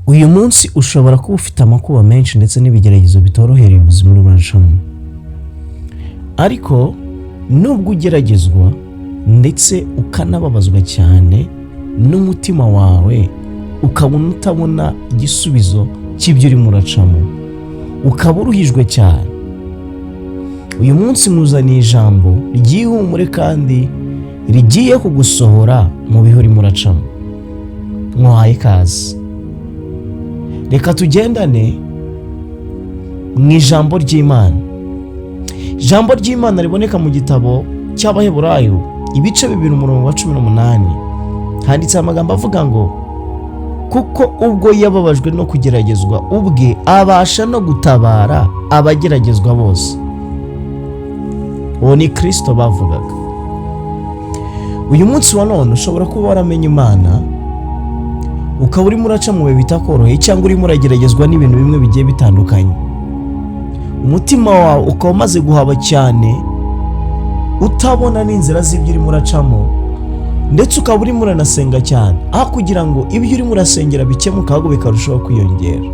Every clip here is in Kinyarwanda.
Uyu munsi ushobora kuba ufite amakuba menshi ndetse n'ibigeragezo bitorohereye ubuzima urimo uracamo, ariko nubwo ugeragezwa ndetse ukanababazwa cyane n'umutima wawe ukabona utabona igisubizo cy'ibyo urimo uracamo, ukaba uruhijwe cyane, uyu munsi nkuzaniye ijambo ry'ihumure kandi rigiye kugusohora mu bihe urimo uracamo. Nkuhaye ikaze, reka tugendane mu ijambo ry'Imana. Ijambo ry'Imana riboneka mu gitabo cy'Abaheburayo ibice 2 umurongo wa 18, handitse amagambo avuga ngo: "Kuko ubwo yababajwe no kugeragezwa ubwe, abasha no gutabara abageragezwa bose." Uwo ni Kirisito bavugaga. Uyu munsi wa none ushobora kuba waramenye Imana, ukaba urimo uraca mu bihe bitakoroheye, cyangwa urimo urageragezwa n'ibintu bimwe bigiye bitandukanye, umutima wawe ukaba umaze guhaba cyane, utabona n'inzira z'ibyo urimo uracamo, ndetse ukaba urimo uranasenga cyane, aho kugira ngo ibyo urimo urasengera bikemuke, ahubwo bikarushaho kwiyongera.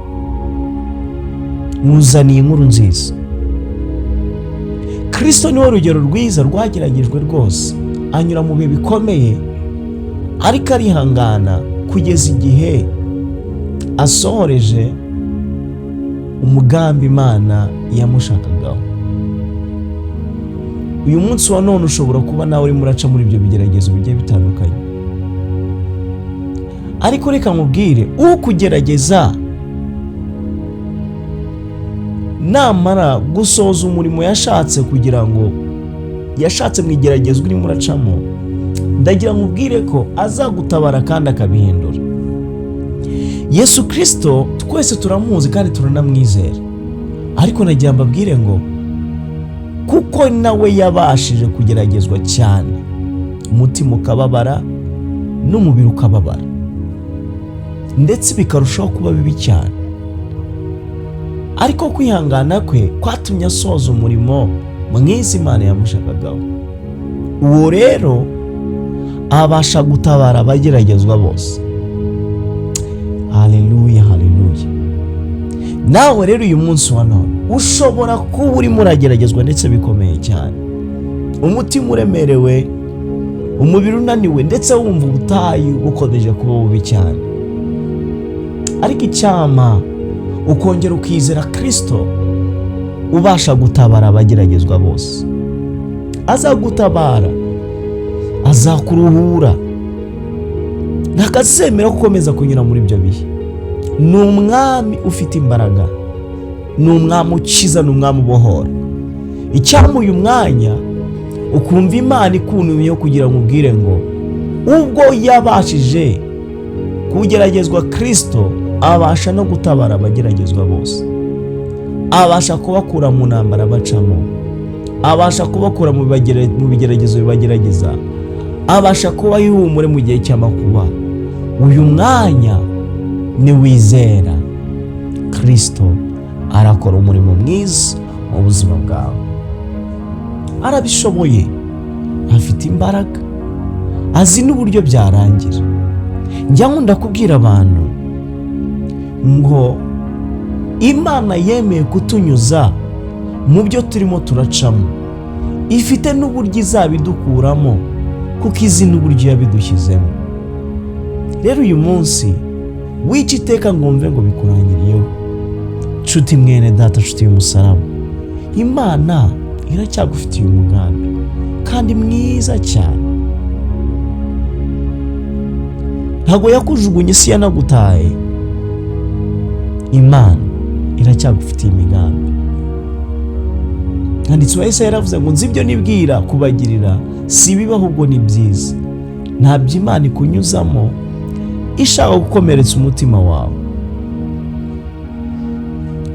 Nkuzaniye inkuru nziza: Kirisito niwe rugero rwiza rwageragejwe rwose, anyura mu bihe bikomeye, ariko arihangana kugeza igihe asohoreje umugambi Imana yamushakagaho. Uyu munsi wa none ushobora kuba nawe urimo uraca muri ibyo bigeragezo bigiye bitandukanye, ariko reka nkubwire: ukugerageza namara gusohoza umurimo yashatse kugira ngo yashatse mu igeragezwa urimo uracamo, ndagira nkubwire ko azagutabara kandi akabihindura. Yesu Kirisito twese turamuzi kandi turanamwizera, ariko nagira mbabwire ngo kuko nawe yabashije kugeragezwa cyane, umutima ukababara n'umubiri ukababara, ndetse bikarushaho kuba bibi cyane, ariko kwihangana kwe kwatumye asoza umurimo mwiza Imana yamushakagaho. Uwo rero abasha gutabara abageragezwa bose. Haleluya, haleluya! Nawe rero uyu munsi wa none ushobora kuba urimo urageragezwa ndetse bikomeye cyane, umutima uremerewe, umubiri unaniwe, ndetse wumva ubutayu bukomeje kuba bubi cyane, ariko icyama ukongera ukizera Kirisito ubasha gutabara abageragezwa bose. Azagutabara, azakuruhura, ntakazemera ko ukomeza kunyura muri ibyo bihe. Ni umwami ufite imbaraga, ni umwami ukiza, ni umwami ubohora. Icyampa uyu mwanya ukumva Imana ikuntumyeho kugira ngo ubwire ngo ubwo yabashije kugeragezwa Kirisito, abasha no gutabara abageragezwa bose, abasha kubakura mu ntambara bacamo, abasha kubakura mu bigeragezo bibagerageza, abasha kuba ihumure mu gihe cy'amakuba. Uyu mwanya niwizera Kirisito, arakora umurimo mwiza mu buzima bwawe. Arabishoboye, afite imbaraga, azi n'uburyo byarangira. Njya nkunda kubwira abantu ngo Imana yemeye kutunyuza mu byo turimo turacamo, ifite n'uburyo izabidukuramo, kuko izi n'uburyo yabidushyizemo. Rero uyu munsi wica iteka ngo wumve ngo bikurangiriyeho. Nshuti mwene data, nshuti y'umusaraba, Imana iracyagufitiye umugambi kandi mwiza cyane. Ntabwo yakujugunye, si yanagutaye. Imana iracyagufitiye imigambi. Handitse wa Yesaya yaravuze ngo: "Nzi ibyo nibwira kubagirira, si ibibi ahubwo ni byiza." Ntabyo Imana ikunyuzamo ishaka gukomeretsa umutima wawe.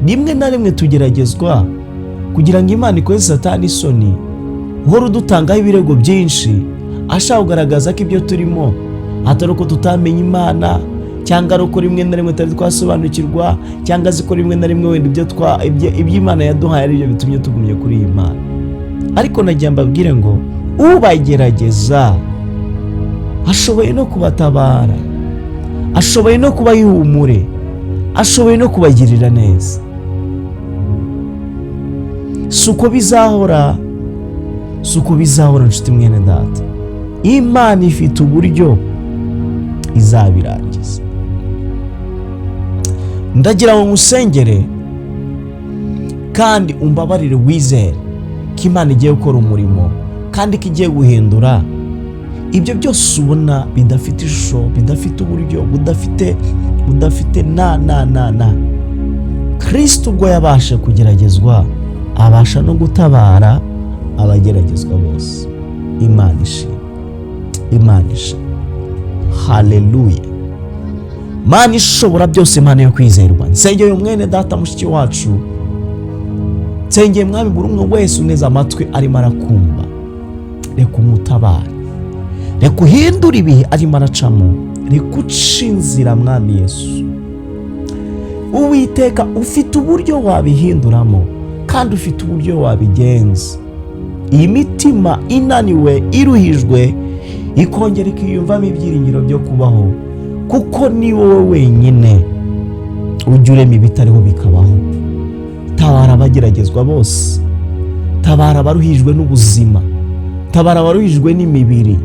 Rimwe na rimwe tugeragezwa kugira ngo Imana ikoze Satani isoni, uhora udutangaho ibirego byinshi, ashaka kugaragaza ko ibyo turimo atari uko tutamenya Imana, cyangwa ari uko rimwe na rimwe tutari twasobanukirwa, cyangwa azi ko rimwe na rimwe wenda ibyo Imana yaduhaye ari byo bitumye tugumye kuri iyi Mana. Ariko nagira mbabwire ngo ubagerageza ashoboye no kubatabara, ashoboye no kuba ihumure. Ashoboye no kubagirira neza. Si uko bizahora, si uko bizahora, nshuti mwene data. Imana ifite uburyo izabirangiza. Ndagira ngo nkusengere kandi umbabarire, wizere ko Imana igiye gukora umurimo kandi ko igiye guhindura ibyo byose ubona bidafite ishusho, bidafite uburyo, budafite na na na na. Kirisito ubwo yabasha kugeragezwa, abasha no gutabara abageragezwa bose. Imana ishimwe, Imana ishimwe, haleluya! Mana ishobora byose, Imana yo kwizerwa, nsengeye mwene data, mushiki wacu, nsengeye, Mwami, buri umwe wese uneze amatwi arimo arakumva. Reka umutabare, reka uhindure ibihe arimo aracamo, reka uce inzira, Mwami Yesu. Uwiteka, ufite uburyo wabihinduramo kandi ufite uburyo wabigenza. Iyi mitima inaniwe, iruhijwe, ikongera ikiyumvamo ibyiringiro byo kubaho, kuko ni wowe wenyine ujya urema ibitariho bikabaho. Tabara abageragezwa bose, tabara abaruhijwe n'ubuzima, tabara abaruhijwe n'imibiri,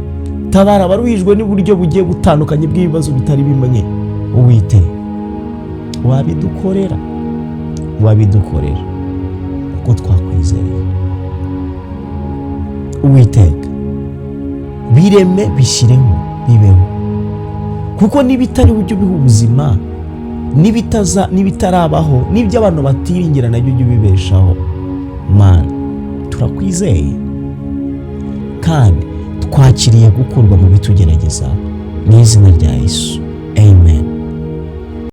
tabara abaruhijwe n'uburyo bugiye butandukanye bw'ibibazo bitari bimwe. Uwite, wabidukorera, wabidukorera kuko twakwizeye. Uwiteka, bireme, bishyireho, bibeho, kuko n'ibitari ujya ubiha ubuzima, n'ibitaza, n'ibitarabaho, n'ibyo abantu batiringira nabyo ujya ubibeshaho. Mana, turakwizeye kandi twakiriye gukurwa mu bitugerageza mu izina rya Yesu.